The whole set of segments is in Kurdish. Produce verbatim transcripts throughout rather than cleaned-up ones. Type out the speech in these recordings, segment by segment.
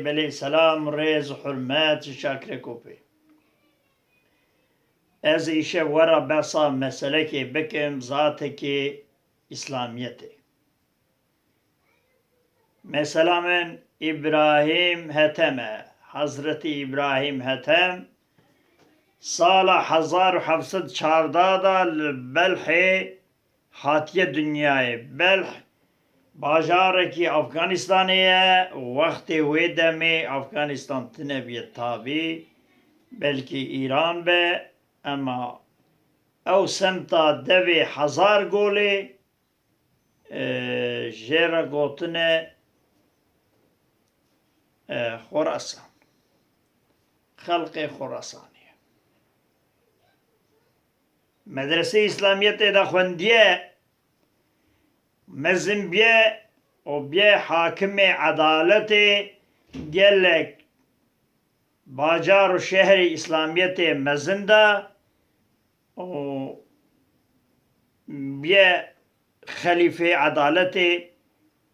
Belê, selam, rêz û hurmet ji Şakirê Kopê. Ez îşev we re behsa meselekê bikim, zatekê Îslamiyetê. Mesela min Îbrahîm Hethem e. Hezretî Îbrahîm Hethem sala hezar û heft sed çardeh de li Belhê hatiye dinyayê. Belh bajarekî Afganistanê ye. Wextê wê demê Afganistan tune bûye tabî, belkî Îran be, ema ew semta devê Hezar Golê, e, jê re gotine, e, Xorasan. Xelqê Xorasanê ye. Medresê Îslamiyetê de xwendiye, mezin biye û biye hakimê edaletê, gelek bajar û şehrê Îslamiyetê mezin de û biye xelîfê edaletê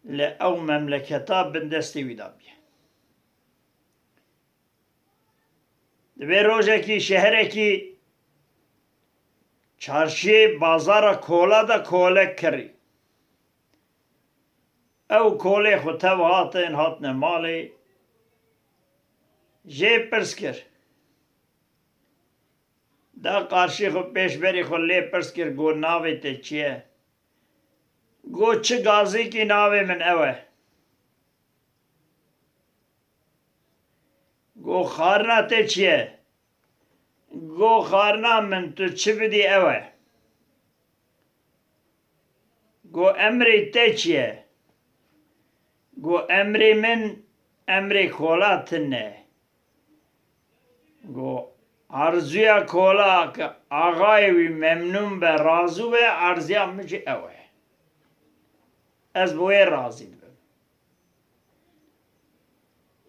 li ew memleketa bindestê wî de biye. Divê rojekî şeherekî çarşiyê bazara kola de kolek kirî. Ew kolê xwe tev hatin, hatine malê. Jê pirs kir. Da qarşî xwe, pêşberî xwe lê pirs kir, got, "Navê te çi ye?" Got, "Çi gazîkî, navê min ew e." Got, "Xarina te çi ye?" Got, "Xarina min tu çi bidî ew e." Got, "Emrê te çi ye?" Got, "Emrê min emrê kola tune." Got, "Arzuya kola ke axayê wî memnûn be, razû be, arziya min jî ew e. Ez bi wê razî dibim."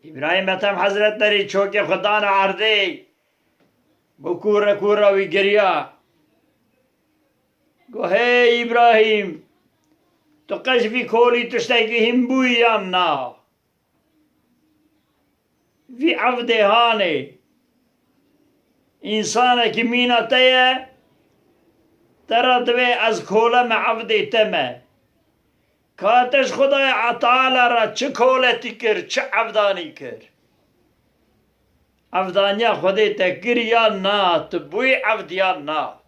Îbrahîm Ethem Hezretlerî çokê xwe dane erdê, bi kûre kûra wî giriya. Got, "Hey Îbrahîm, tu qe ji vî kolî tiştekî hîn bûyî yan na? Vî evdê hanê, însanekî mîna te ye, te re divê ez kole me, evdê te me. Ka te ji Xwedayê Teala re çi koletî kir, çi evdanî kir? Evdaniya Xwedê te kir yan na? Tu bûyî evd yan na?"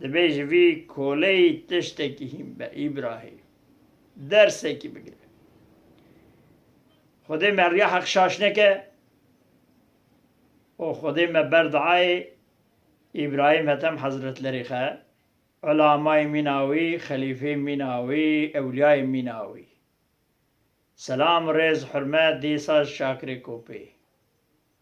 Divê ji vî koleyî tiştekî hîn be, Îbrahîm. Dersekî bigire. Xwedê me riya heq şaş neke û Xwedê me ber duayê Îbrahîm Ethem Hezretlerî xe, ulemayê mîna wî, xelîfê mîna wî, ewliyayê mîna wî. Selam, rêz, hurmet, dîsa ji Şakirê Kopê.